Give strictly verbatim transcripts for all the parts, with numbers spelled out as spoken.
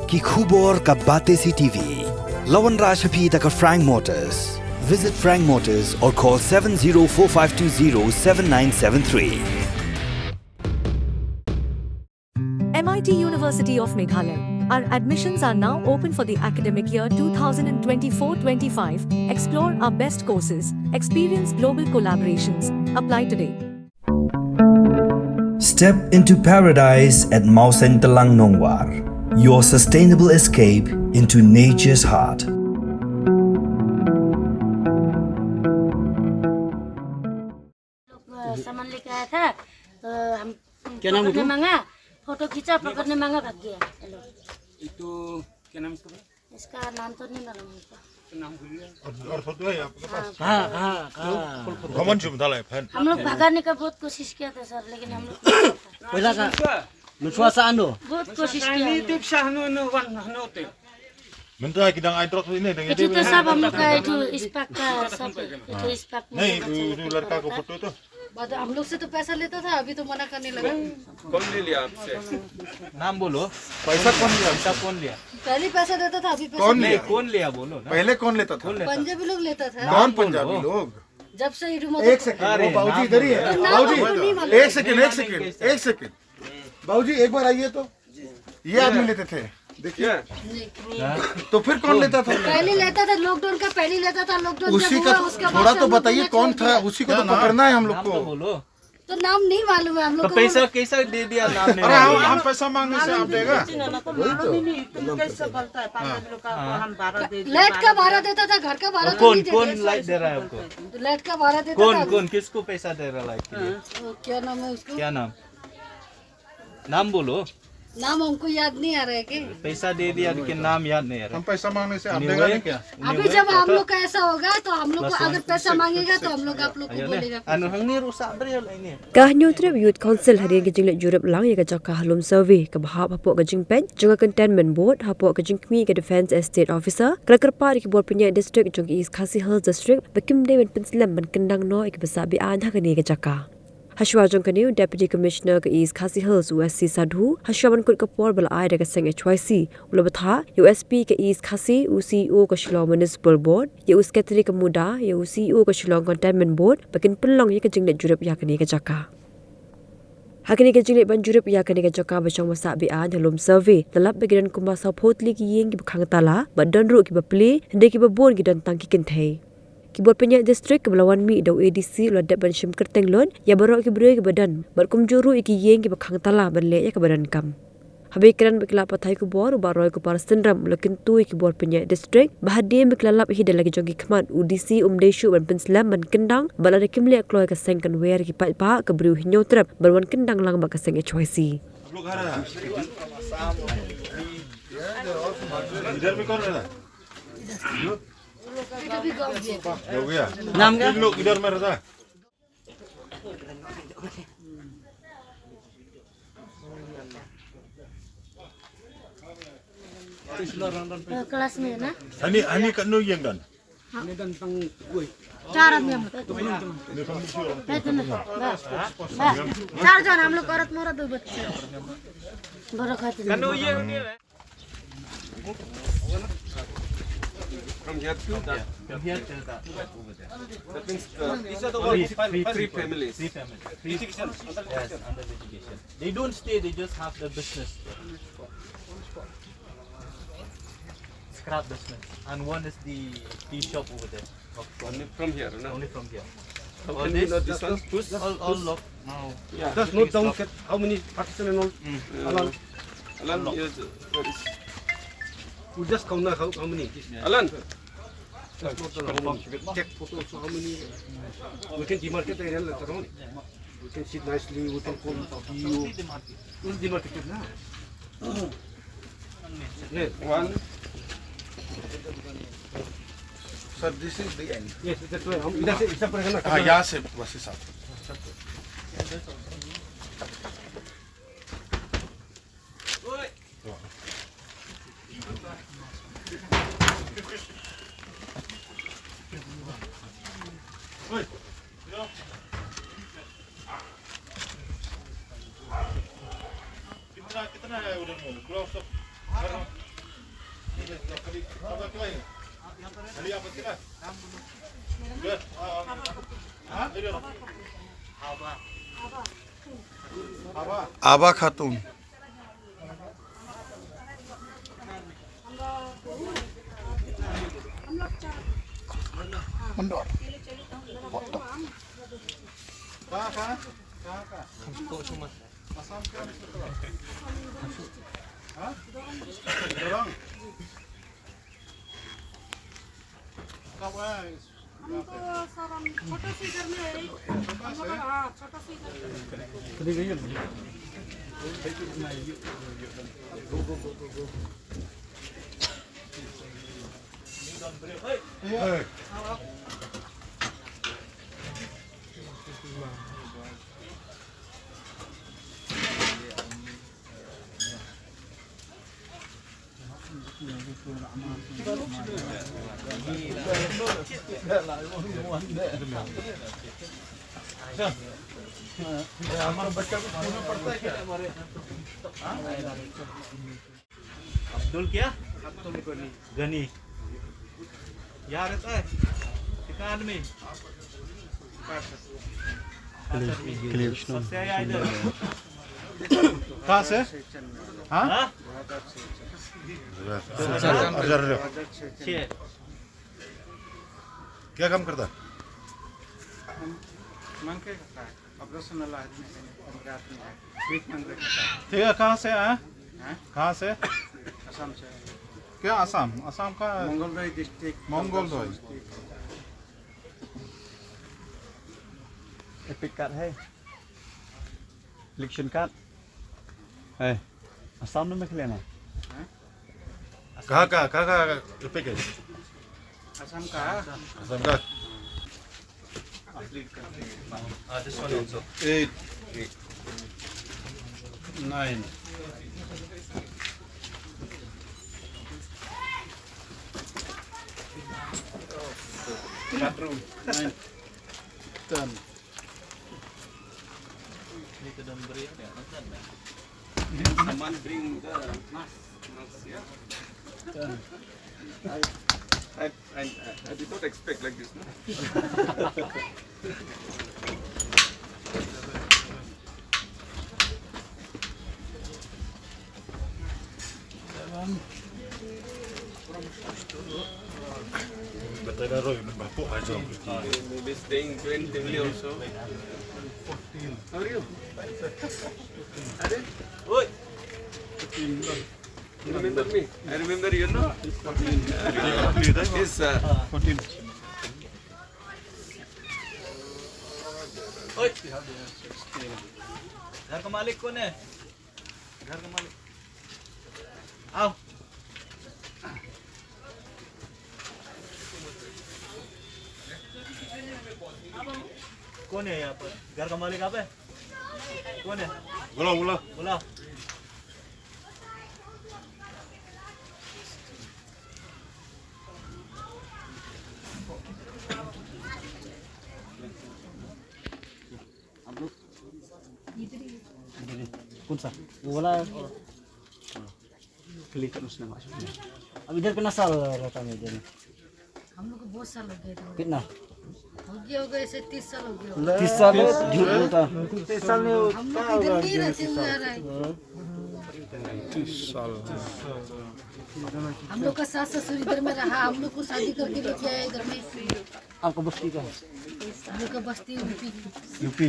Ki khubor ka Batesi TV. La wanrah sha phi da ka Frank Motors. Visit Frank Motors or call seven zero four five two zero seven nine seven three. M I T University of Meghalaya. Our admissions are now open for the academic year two thousand twenty-four twenty-five. Explore our best courses, experience global collaborations. Apply today. Step into paradise at Mawsyntelang Nongwar, your sustainable escape into nature's heart. लोग, अ, सामान लेके आया था, अ, हम क्या नाम है पकड़ने तू? मांगा, फोटो खींचा, पकड़ने मांगा, भाग गया ये लोग। ये तो क्या नाम इसका भाई? इसका नाम तो नहीं मालूम हमको। तो नाम भूल गया। और, और फोटो है आपके पास? हाँ। हाँ, हाँ, हाँ। हम लोग भगाने का बहुत कोशिश किया था सर, लेकिन हम लोग को नहीं पता। Pwisa sa, mynshwa sa ano? बहुत कोशिश किया हम लोग। Mynta ki dang ai drok ini, dang ये तो सब हम लोग का, ये तो इस पाक का सब, ये तो इस पाक में नहीं, वो लड़का को फोटो तो। बाद हम लोग से तो पैसा लेता था, अभी तो मना करने लगा। कौन ले लिया आपसे? नाम बोलो। पैसा कौन लिया? पैसा कौन लिया? पहले पैसा देता था, अभी पैसा कौन नहीं लिया? कौन लिया बोलो ना। पहले कौन लेता था? कौन लेता? पंजाबी लोग लेता था। कौन नाम बोलो। पंजाबी लोग? जब से इधर एक सेकंड, अरे, वो बाबूजी नाम इधर ही बोलो। है। तो नाम बाबूजी, हमको नहीं मालूम। एक सेकंड, एक सेकंड, एक सेकंड। बाबूजी, एक बार आइए तो। ये आदमी लेते थे। देखिए। हाँ? तो फिर कौन लेता था? पहले लेता था, लॉकडाउन का पहले लेता था, लॉकडाउन उसी जब का हुआ, तो उसके बाद थोड़ा से तो हम लोग बताइए, लेना कौन छोड़ था? दिया। उसी को तो पकड़ना है हम लोग को। नाम तो बोलो। तो नाम नहीं मालूम है हम लोग को। तो पैसा कैसा दे दिया नाम नहीं मालूम? अरे, हम, हम पैसा मांगने से आप देगा? नहीं, नहीं, तुम कैसे बोलता है? पाँच लोग का, हाँ। हम भाड़ा दे दिया, लेट का भाड़ा देता था, घर का भाड़ा तो नहीं देता। कौन लाइट दे रहा है आपको? तो लेट का भाड़ा देता था। कौन, किसको पैसा दे रहा है लाइट के लिए? हाँ। वो क्या नाम है उसको? क्या नाम? नाम बोलो। नाम हमको याद नहीं आ रहा है कि? पैसा दे दिया, लेकिन नाम याद नहीं आ रहा। हम पैसा मांगने से आप देगा नहीं क्या? अभी जब हम लोग का ऐसा होगा, तो हम लोग को अगर पैसा मांगेगा, तो हम लोग आप लोग को बोलेगा। Ka Hynñiewtrep Youth Council hadien ka jingleit jurip lang ïa ka jaka ha Lumsurvey kaba hap hapoh ka jingpeit jong ka Cantonment Board hapoh ka jingkhmih ka Defence Estate Officer, ka la kyrpad ïa ki bor pynïaid district jong ka East Khasi Hills District ba kim dei ban pynslem ban kyndang noh ïa kiba sah be-aiñ ha kane ka jaka. Hashwa jong kane, u Deputy Commissioner ka East Khasi Hills, u S C Sadhu, hashwa ban kut ka por ba la ai da ka seng H Y C, u la bthah ïa u S P ka East Khasi, u C E O ka Shillong Municipal Board, ïa u Secretary ka MUDA, ïa u C E O ka Shillong Cantonment Board ba kin pynlong ïa ka jingleit jurip ïa kane ka jaka. Ha kane ka jingleit ban jurip ïa kane ka jaka ba shong ba sah be-aiñ ha Lumsurvey, la lap ba ki don kumba sawphew tylli ki ïing kiba khang tala, bad don ruh kiba plie, hynrei kiba bun ki don tang ki kynthei. Ki bor pynïaid district kiba la wan mih da u A D C u la dep ban shim kyrteng lut ïa baroh ki briew kiba don bad kumjuh ruh ïa ki ïing kiba khang tala ban leh ïa kaba donkam. Haba ïakren bad ki lad pathai khubor, u Bah Roy Kupar Synrem u la kyntu ïa ki bor pynïaid district ba hadien ba ki la lap hi da la ki jong ki khmat, u D C um dei shuh ban pynslem ban kyndang bad lada kim leh kloi ka seng kan wer ïa ki paidbah ka briew Hynñiewtrep ban wan kyndang lang bad ka seng H Y C. नाम क्या? तीन लोग इधर में रहता है। क्लास में है ना? Hani, hani katno ïing don? चार आदमी हम लोग। चार जन हम लोग, औरत, मर्द, दो बच्चे। बड़ा खाते हैं। From here to that. From here till that, over there. That means, uh, these are the three, three families. Three families. Three, yes, under litigation. They don't stay, they just have the business. Scrap business. And one is the tea shop over there. Only from here, no? Only from here. How can we know this one? Who's, all, all locked now. Yeah. Just note down how many partition and all. Mm. Alan. Alan, yes, what is? We just count now how, how many. Alan. Just note down how many. Check photo also how many. We can demarcate the area later on. We can sit nicely, we can call P O. Who's demarcated now? One. Sir, this is the end. Yes, that's why हम इधर से, इधर पड़ेगा ना। हाँ, यहाँ से बस हिसाब। कितना, कितना है उधर में? Close up। Aba Khatun. Mandor. Kहाँ, कहाँ? कहाँ, कहाँ? Assam के? हाँ? दरंग। कब आया है? हम तो सर, हम छोटे से घर में है। हम लोग, हाँ, छोटा से घर में। अब्दुल क्या? अब्दुल गनी। गनी। यहाँ रहता है? कितना आदमी? सबसे आया इधर। कहाँ से? हाँ? हाँ? अच्छा, अच्छा। छः। क्या काम करता? हम मंके करता है। ऑपरेशनल आदमी है, गुजरात में है, स्वीट मंगल करता है। ठीक है, कहाँ से आया? हैं? कहाँ से? असम से। क्या असम? असम का? मंगलदोई डिस्ट्रिक्ट, मंगलदोई। एपिक कार्ड है, इलेक्शन कार्ड है। असम में लिख लेना। हैं? कहाँ का, कहाँ का एपिक है? असम का। असम का। Uh, this one also. Eight. Nine. Bathroom. Nine. Ten. Someone bring the mask. Mask, yeah? Ten. I, I, I, I did not expect like this, no? Maybe staying twenty also. How are you? Are you? Oi! Remember me? I remember you, no? Yes, sir. Oi! घर का मालिक कौन है? घर का मालिक। आओ। कौन है यहाँ पर? घर का मालिक आप है? कौन है? बुलाओ, बुलाओ। बुलाओ। कौन सा? वो वाला है। क्लिक कर उसने मार। अब इधर कितना साल रहता है इधर? हम लोग को बहुत साल हो गया इधर। कितना? हो गया, हो गया, ऐसे तीस साल हो गया। तीस साल? झूठ बोलता। तीस साल नहीं होता। हम लोग इधर नहीं रहते हुए आ रहा है। तीस साल। हम लोग का सास ससुर इधर में रहा, हम लोग को शादी करके लेके आया इधर में। आपका बस्ती का है? हम लोग का बस्ती यूपी। यूपी।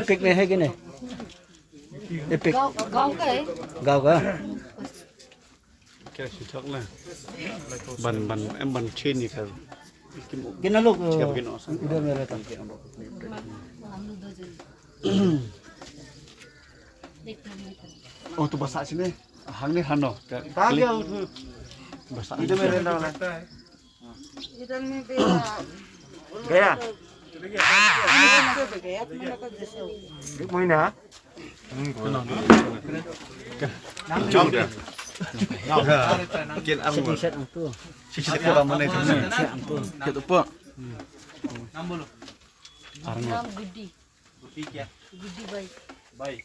एपिक में है कि नहीं? एपिक। गांव, गांव का है। गांव का? क्या शिक्षक ने? बन, बन, एम बन छे नहीं कर। कितना लोग, क्या बन, इधर में रहता? हम लोग दो जन। Oh, tu basa sini. Hang ni hano. Kagak. Basa. Itu mereka lah. Gaya. Gaya mana kau jasa? Di mana? Jauh dah. Kin am. T-shirt tu. T-shirt tu mana tu? T-shirt tu. Kita apa? Arnold. Gudi. Gudi kya? Gudi bai. Bai.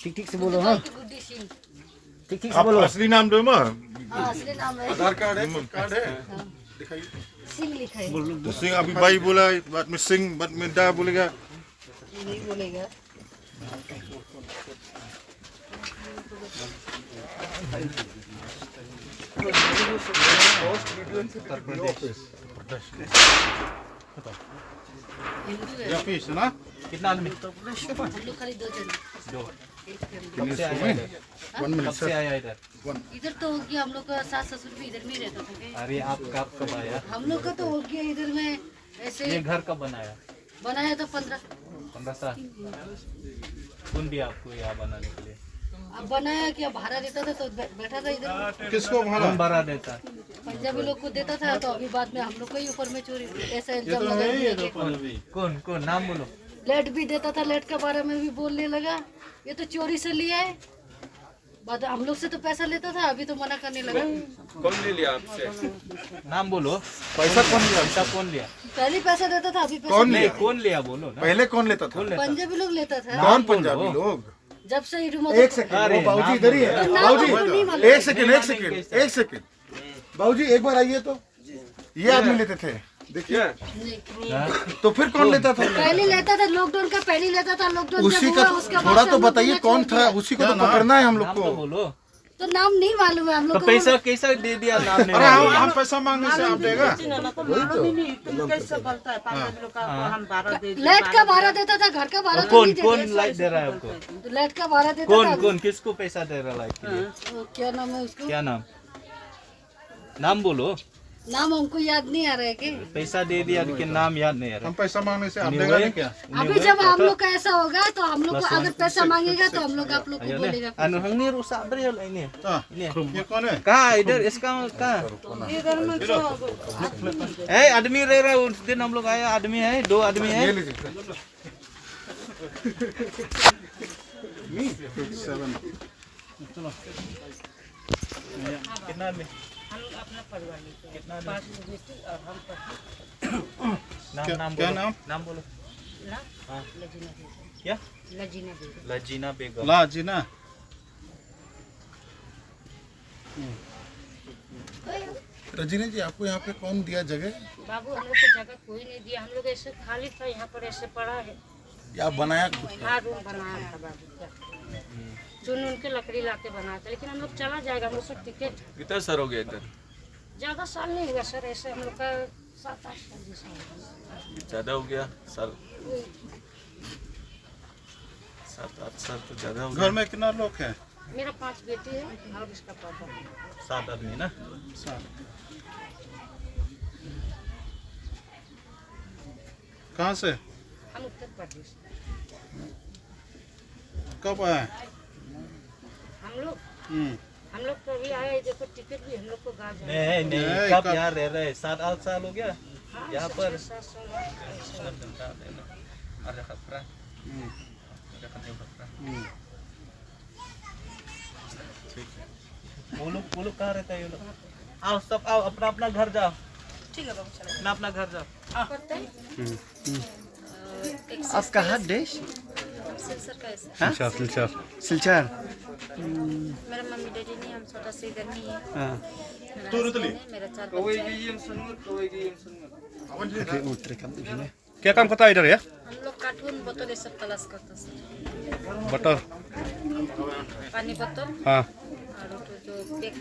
Tik tik sebelum ha. Gudi sini. ठीक ठीक से आप बोलो। असली नाम दो माँ। हाँ, असली नाम है। आधार कार्ड है, कार्ड है? हाँ। दिखाइए। सिंह लिखा है। तो सिंह अभी भाई बोला, बाद में सिंह, बाद में दा बोलेगा। नहीं बोलेगा। हिंदू है। या फिश ना? कितना आदमी? हम लोग खाली दो जन। दो। एक फैमिली। कब से आया इधर? वन मिनट कब से सर। आया इधर? वन। इधर तो हो गया, हम लोग का सास ससुर भी इधर में ही रहता था। अरे, आप कब, कब आया? हम लोग का तो हो गया इधर में ऐसे। ये घर कब बनाया? बनाया था पंद्रह। पंद्रह साल? कौन दिया आपको यहाँ बनाने के लिए? अब बनाया क्या, भाड़ा देता था तो बै-, बैठा था इधर। किसको भाड़ा? कौन भाड़ा देता? पंजाबी लोग को देता था, तो अभी बाद में हम लोग को ही ऊपर में चोरी, ऐसा ये इल्जाम तो लगा है ही, दिया ये तो कि पंजाबी। कौन, कौन? नाम बोलो। लेट भी देता था, लेट के बारे में भी बोलने लगा, ये तो चोरी से लिया है। बाद हम लोग से तो पैसा लेता था, अभी तो मना करने लगा। कौन ले लिया आपसे? नाम बोलो। पैसा कौन लिया? पैसा कौन लिया? पहले पैसा देता था, अभी पैसा कौन नहीं, लिया? कौन लिया बोलो ना। पहले कौन लेता था? कौन लेता? पंजाबी लोग लेता था। कौन नाम बोलो। पंजाबी लोग? जब से ये रूम एक सेकंड, अरे, वो बाबूजी नाम इधर ही बोलो। है। तो नाम बाबूजी, हमको नहीं मालूम। एक सेकंड, एक सेकंड, एक सेकंड। बाबूजी, एक बार आइए तो। ये आदमी लेते थे, देखिए। नहीं। हाँ? तो फिर कौन लेता था? पहले लेता था, लॉकडाउन का पहले लेता था, लॉकडाउन उसी जब का हुआ, उसके बाद थोड़ा से तो हम लोग बताइए, देना कौन छोड़ था? दिया। उसी को तो पकड़ना है हम लोग नाम तो को। बोलो। तो नाम नहीं मालूम है हम लोग तो को। पैसा कैसा दे दिया, नाम नहीं अरे, हम, मालूम। हम पैसा मांगने से आप देगा? वही तो। कैसे बनता है? पाँच लोग का हाँ। हम बारह दे दिए, लेट का बारह बारह देता था, घर का बारह तो तो कौन, नहीं देता। कौन लाइट दे रहा है आपको? तो लेट का बारह देता कौन, था। कौन, किसको पैसा दे रहा है लाइट के लिए? वो क्या नाम है उसको? क्या नाम? नाम बोलो। नाम हमको याद नहीं आ रहा है कि? पैसा दे दिया, लेकिन नाम याद नहीं आ रहा। हम पैसा मांगने से आप नहीं देगा भाई। नहीं क्या? अभी जब हम लोग का ऐसा होगा तो हम लोग को अगर पैसा मांगेगा तो हम लोग आप लोग को बोलेगा। Anu hang ni rusak beri lah ini. हाँ, ini। ये कौन है? कहाँ इधर इसका कहाँ? इधर में जो ए आदमी रह रहा है, उस दिन हम लोग आया, आदमी है, दो आदमी है। ये लीजिए। सेवन। चलो। कितना आदमी? हम अपना परिवार लेके आए। कितना आदमी? पाँच बेटी और हम पति। नाम, क्या, नाम क्या बोलो। नाम? नाम बोलो। नाम? हाँ। लजीना बेगम। क्या? लजीना बेगम। लजीना बेगम। लजीना। हम्म। रजीना जी, आपको यहाँ पे कौन दिया जगह? बाबू, हम लोग को जगह कोई नहीं दिया, हम लोग ऐसे खाली था, यहाँ पर ऐसे पड़ा है। या बनाया खुद का? हाँ, रूम बनाया था बाबू का। चुन उनके लकड़ी लाके बनाया था, लेकिन हम लोग चला जाएगा, हम लोग का टिकट। कितना साल हो गया इधर? ज़्यादा साल नहीं हुआ सर, ऐसे हम लोग का सात आठ साल जैसा हो गया। ज़्यादा हो गया साल। सात आठ साल तो ज़्यादा हो गया। घर में कितना लोग हैं? मेरा पांच बेटी है और इसका पापा है। सात आदमी ना? सात। कहाँ से? हम उत्तर प्रदेश। कब आया? हम लोग? हम्म। हम लोग तो अभी आए, देखो टिकट भी हम लोग को गाँव जाना है। नहीं, नहीं, नहीं, कब कब? यहाँ रह रहे हैं? सात आठ साल हो गया? हाँ, यहाँ पर? छह सात साल हो गया। अरे खतरा। हम्म। अरे खतरा। हम्म। ठीक है। वो लोग, वो लोग कहाँ रहता है ये लोग? आओ सब आओ, अपना अपना घर जाओ। ठीक है बाबू, चलो। अपना अपना घर जाओ। हाँ। करते हैं। हम्म, हम्म। अ, एक आप कहाँ से देश? हम सिलचर का है सर। हाँ? सिलचर, सिलचर। सिलचर। मेरा मम्मी डैडी नहीं, हम छोटा से इधर नहीं है। हाँ। मेरा husband है, मेरा चार बच्चा है। Okay, वो तेरे काम दीजिए। क्या काम करता है इधर, या? हम लोग कार्टून बोतल ये सब तलाश करता सर। बोतल? पानी बोतल। हाँ। और वो जो पैक,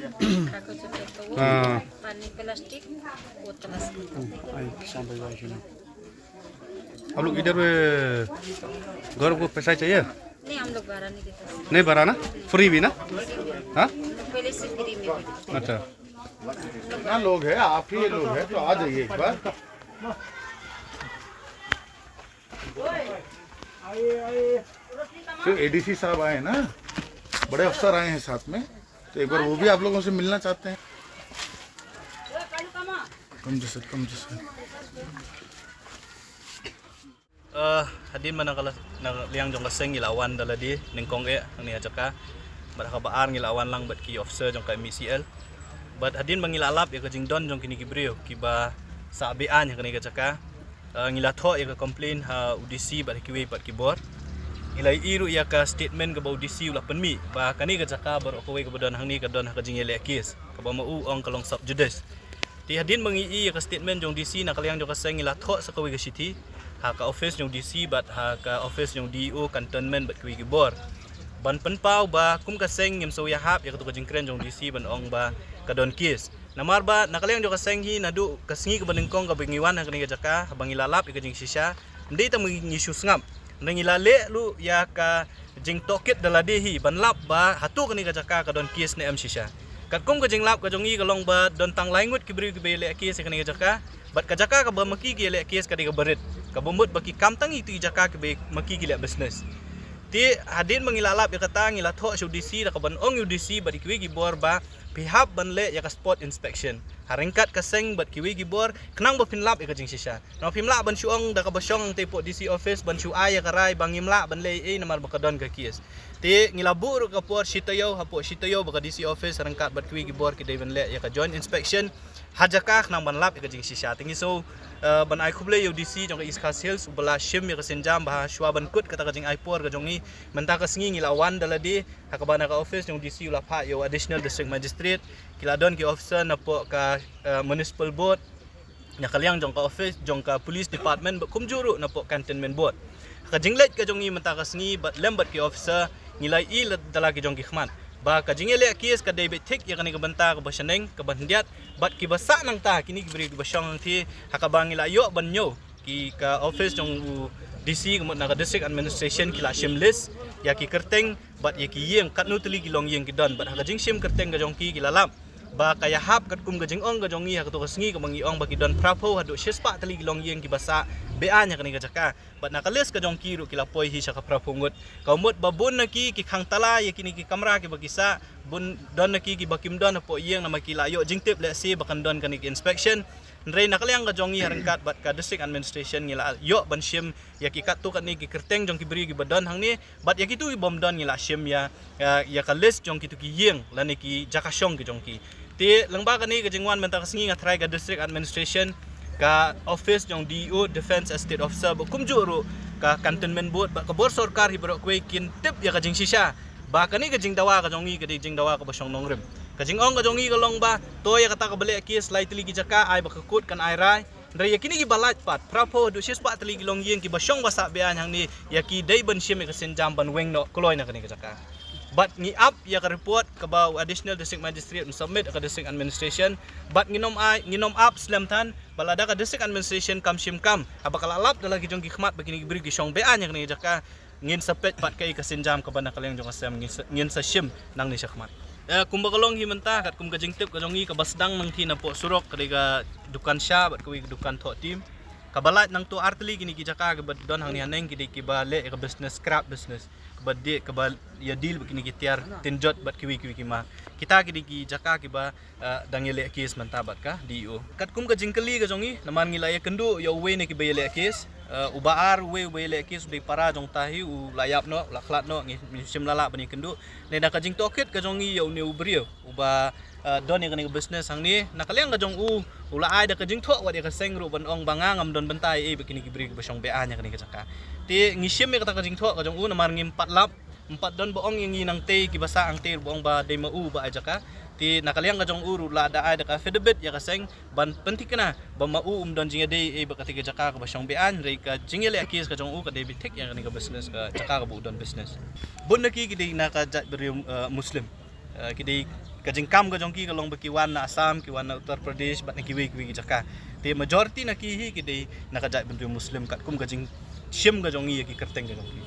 खाकर जो पैक वो, हाँ। पानी प्लास्टिक, वो तलाश करता। हम्म, आई, शाम भाई, भाई, सुनो। आप लोग इधर में घर को पैसा चाहिए? नहीं, हम लोग भाड़ा नहीं देते सर। नहीं भरा ना? फ्री भी ना? हाँ? हम लोग पहले से फ्री में बैठे। अच्छा। कितना लोग है? आप ही लोग है तो आ जाइए एक बार। तो एडीसी साहब आए हैं ना, बड़े अफसर आए हैं साथ में, तो एक बार वो भी आप लोगों से मिलना चाहते हैं। कम जैसे, कम जैसे। Uh, hadien ba na ka la-, na liang jong ka seng ngi la wan da lade nyngkong eh hangne ha jaka. Bad ha kaba ar ngi la wan lang bad ki officer jong ka M E C L. Bad hadien ba ngi la lap ïa ka jingdon jong kine ki briew kiba sah be-aiñ ha kane ka jaka, uh, ngi la thoh ïa ka complaint ha u D C bad ha kiwei pat ki bor. Ngi la ïohi ruh ïa ka statement kaba u D C u la pynmih ba kane ka jaka baroh kawei kaba don hangne ka don ha ka jingïaleh case kaba ma u ong ka long sub judice. Te hadien ba ngi ïohi ïa ka statement jong D C, na ka liang jong ka seng ngi la thoh sa kawei ka shithi ha ka office jong D C bad ha ka office jong D E O Cantonment bad kiwei ki bor ban pynpaw ba kum ka seng ngim sngew ïahap ïa katu ka jingkren jong D C ban ong ba ka don case. Namar ba na ka liang jong ka seng hi, naduh ka sngi kaba nyngkong kaba ngi wan ha kane ka jaka, haba ngi la lap ïa ka jingshisha, ym dei tang ba ngi shu sngap, hynrei ngi la leh ruh ïa ka jingtohkit da lade hi ban lap ba hato kane ka jaka ka don case ne em shisha. Katkum ka jinglap ka jong ngi ka long ba don tang lai ngut ki briew kiba ïaleh case ha kane ka jaka, bad ka jaka kaba ma ki ki ïaleh case ka dei kaba rit, kaba mut ba ki kam tang ïa kito ki jaka kiba ma ki ki leh business. Te hadien ba ngi la lap ïa kata, ngi la thoh sha u D C da kaban ong ïa u D C bad ïa kiwei ki bor ba phi hap ban leh ïa ka spot inspection ha ryngkat ka seng bad kiwei ki bor khnang ba phin lap ïa ka jingshisha. Namar phim lah ban shu ong da kaba shong hangtei hapoh D C office ban shu ai ïa ka rai ba ngim lah ban leh ei ei namar ba ka don ka case. Te ngi la buh ruh ka por shi taïew hapoh shi taïew ba ka D C office ryngkat bad kiwei ki bor ki dei ban leh ïa ka joint inspection ha jaka khnang ban lap ïa ka jingshisha. Te ngi sngew, eh, ban ai khublei ïa u D C jong ka East Khasi Hills uba la shim ïa ka sienjam ba ha shuwa ban kut kata ka jingai por ka jong ngi, mynta ka sngi ngi la wan da lade ha kaba na ka office jong u D C u la phah ïa u Additional District Magistrate, ki la don ki officer napoh ka, eh, Municipal Board, na ka liang jong ka office jong ka Police Department bad kumjuh ruh napoh Cantonment Board. Ha ka jingleit ka jong ngi mynta ka sngi bad lem bad ki officer, ngi la ïohi da la ki jong ki khmat ba ka jingïaleh case ka dei beit thik ïa kane ka bynta kaba shaneng kaba khyndiat bad kiba sah nangta kine ki briew kiba shong hangtei, ha kaba ngi la ïoh ban ñiew ki ka office jong u D C ka mut na ka District Administration ki la shim list ïa ki kyrteng bad ïa ki ïing, katno tylli ki longïing ki don, bad ha ka jingshim kyrteng ka jong ki ki la lap ba ka ïahap katkum ka jingong ka jong ngi ha kato ka sngi kaba ngi ong ba ki don phraphew haduh shispah tylli ki longïing kiba sah be-aiñ ha kane ka jaka. Bad na ka list ka jong ki ruh ki la poi hi sha ka phraphew ngut. Ka mut ba bun na ki ki khang tala ïa kine ki kamra kiba ki sah, bun don na ki kiba kim don hapoh ïing namar ki la ïoh jingtip lehse ba kan don kane ka inspection. Hynrei na ka liang ka jong ngi ha ryngkat bad ka District Administration ngi la ïoh ban shim ïa ki katto katne ki kyrteng jong ki briew kiba don hangne, bad ïa kito ki bym don ngi la shim ïa, ïa, ïa ka list jong kito ki ïing lane ki jaka shong ki jong ki. Te lyngba kane ka jingwan mynta ka sngi nga tharai ka District Administration, ka office jong D E O, Defence Estate Officer bad kumjuh ruh ka Cantonment Board bad ka bor sorkar hi baroh kawei kin tip ïa ka jingshisha ba kane ka jingdawa ka jong ngi ka dei jingdawa kaba shong nongrim. Ka jingong ka jong ngi ka long ba to ïa kata kaba leh case lai tylli ki jaka ai ba ka kut kan ai rai. Hynrei ïa kine kiba lait pat phraphew haduh shispah tylli ki longïing kiba shong ba sah be-aiñ hangne, ïa ki dei ban shim ïa ka sienjam ban weng noh kloi na kane ka jaka. Bad ngi ap ïa ka report kaba u Additional District Magistrate un submit ïa ka District Administration. Bad ngin ym ai, ngin ym ap slem than ba lada ka District Administration kam shim kam, haba ka la lap da la ki jong ki khmat ba kine ki briew ki shong be-aiñ ha kane ka jaka, ngin sa peit pat kaei ka sienjam kaba na ka liang jong ka sem ngin sa, ngin sa shim nangne shakhmat. Eh, kumba ka long hi mynta, katkum ka jingtip ka jong ngi, kaba sdang nangta napoh surok ka dei ka dukan sha bad kawei ka dukan thoh tim. Kaba lait nangta ar tylli kine ki jaka kiba don hangne haneng ki dei kiba leh ïa ka business, scrap business, kaba dei kaba ïa deal bad kine ki tiar tynjot bad kiwei kiwei ki ma. Kita ki dei ki jaka kiba, eh, dang ïaleh case mynta bad ka D E O. Katkum ka jingkylli ka jong ngi, namar ngi la ïakynduh ïa uwei na kiba ïaleh case, eh, uba ar, uwei uba ïaleh case u dei para jong ta hi, u la ïap noh, u la khlad noh, ngi, ngi shym la lah ban ïakynduh. Lada ka jingtohkit ka jong ngi ïa une u briew uba, eh, don ïa kane ka business hangne, na ka liang ka jong u, u la ai da ka jingthoh wat ïa ka seng ruh ban ong ba nga ngam don bynta ei ei bad kine ki briew kiba shong be-aiñ ha kane ka jaka. Te ngi shim ïa kata ka jingthoh ka jong u namar ngim pat lap, ym pat don ba ong ïa ngi nangta kiba sah hangta ba ong ba dei ma u ba ai jaka. Te na ka liang ka jong u ruh la da ai da ka affidavit ïa ka seng ban pynthikna ba ma u um don jingïadei ei ei bad kata ka jaka kaba shong be-aiñ, hynrei ka jingïaleh case ka jong u ka dei beit thik ïa kane ka business, ka jaka kaba u don business. Bun na ki ki dei na ka jaitbynriew, eh, Muslim. Eh, ki dei ka jingkam ka jong ki ka long ba ki wan na Assam, ki wan na Uttar Pradesh bad na kiwei kiwei ki jaka. Te majority na ki hi ki dei na ka jaitbynriew Muslim katkum ka jingshim ka jong ngi ïa ki kyrteng ka jong ki.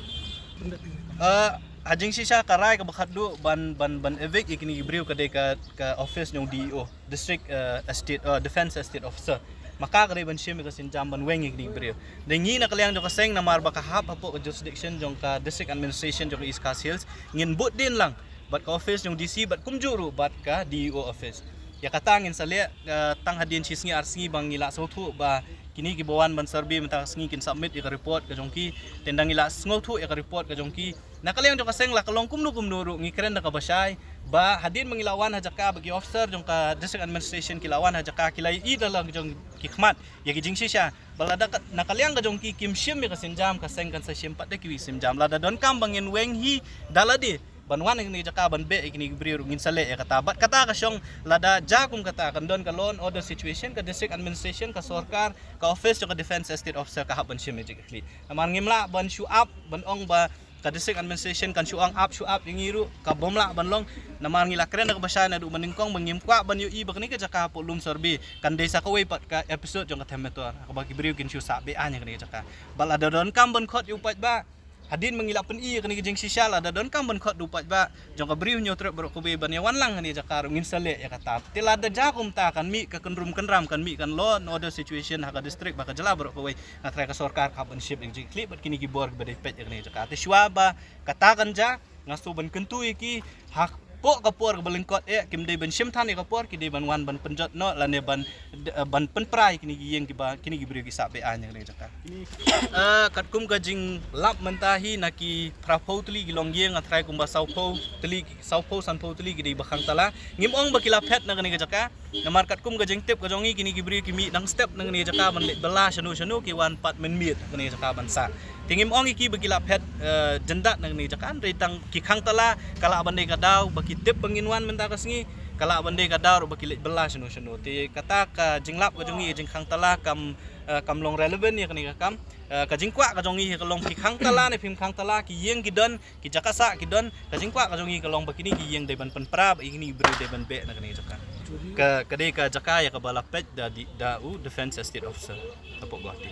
Eh, ha jingshisha ka rai kaba khatduh ban, ban, ban evict ïa kine ki briew ka dei ka, ka office jong D E O, District, eh, Estate, eh, Defence Estate Officer. Ma ka ka dei ban shim ïa ka sienjam ban weng ïa kine ki briew. Te ngi na ka liang jong ka seng namar ba ka hap hapoh ka jurisdiction jong ka District Administration jong ka East Khasi Hills, ngin bud dien lang bad ka office jong D C bad kumjuh ruh bad ka D E O office. Ïa kata ngin sa leh, eh, tang hadien shi sngi ar sngi ba ngi la sngewthuh ba kine kiba wan ban survey mynta ka sngi kin submit ïa ka report ka jong ki. Te ynda ngi la sngewthuh ïa ka report ka jong ki, na ka liang jong ka seng la ka long kumno kumno ruh ngi kren da kaba shai ba hadien ba ngi la wan ha jaka, ba ki officer jong ka district administration ki la wan ha jaka, ki la ïohi da la jong ki khmat ïa ki jingshisha, ba lada ka, na ka liang ka jong ki kim shim ïa ka sienjam, ka seng kan sa shim pat da kiwei ki sienjam. Lada donkam ba ngin weng hi da lade ban wan ha kane ka jaka ban beh ïa kine ki briew ruh, ngin sa leh ïa kata. Bad kata ka shong, lada jia kum kata, kan don ka law and order situation, ka district administration, ka sorkar, ka office jong ka defence estate officer ka hap ban shim ïa ka jingkitkhlieh. Namar ngim lah ban shu ap, ban ong ba ka district administration kan shu ong ap, shu ap ïa ngi ruh, ka bym lah ban long. Namar ngi la kren da kaba shai naduh mynnyngkong ba ngim kwah ban ïohi ba kane ka jaka hapoh Lumshorbe kan dei sa kawei pat ka episode jong ka Them Metor, kaba ki briew kin shu sah be-aiñ ha kane ka jaka. Bad lada donkam ban khot ïa u paidbah, hadien ba ngi la pyni ïa kane ka jingshisha, lada donkam ban khot da u paidbah jong ka Bri u Hynñiewtrep baroh kawei ban ïa wan lang ha kane ka jaka ruh, ngin sa leh ïa kata. Te lada jia kumta, kan mih ka kynrum kynram, kan mih ka law and order situation ha ka district bad ka jylla baroh kawei. Nga tharai ka sorkar ka hap ban shim ïa ka jingkitkhlieh bad kine ki bor kiba dei peit ïa kane ka jaka. Te shuwa ba kata kan jia, nga shu ban kyntu ïa ki, hapoh ka por kaba lyngkot eh, kim dei ban shim than ïa ka por, ki dei ban wan ban pynjot noh lane ban, eh, ban pynpra ïa kine ki ïing kiba kine ki briew ki sah be-aiñ ha kane ka jaka. Eh, katkum ka jinglap mynta hi, na ki phra phew tylli ki longïing, nga tharai kumba saw phew tylli, saw phew san phew tylli ki dei ba khang tala. Ngim ong ba ki la phet na kane ka jaka, namar katkum ka jingtip ka jong ngi, kine ki briew ki mih dang step na kane ka jaka ban leit bylla shano shano, ki wan pat mynmiet na kane ka jaka ban sah. Te ngim ong ïa ki ba ki la phet, eh, jyndat na kane ka jaka, hynrei tang ki khang tala, ka lah ban dei ka daw ba ki tip ba ngin wan mynta ka sngi, ka lah ban dei ka daw ruh ba ki leit bylla shano shano. Te kata ka jinglap ka jong ngi, ka jingkhang tala kam, eh, kam long relevant ïa kane ka kam. Eh, ka jingkwah ka jong ngi ka long, ki khang tala ne phim khang tala, ki ïing ki don, ki jaka sah ki don, ka jingkwah ka jong ngi ka long ba kine ki ïing dei ban pynpra, ba kine ki briew dei ban beh na kane ka jaka. Ka, ka dei ka jaka ïa kaba la peit da di, da u Defence Estate Officer hapoh Guwahati.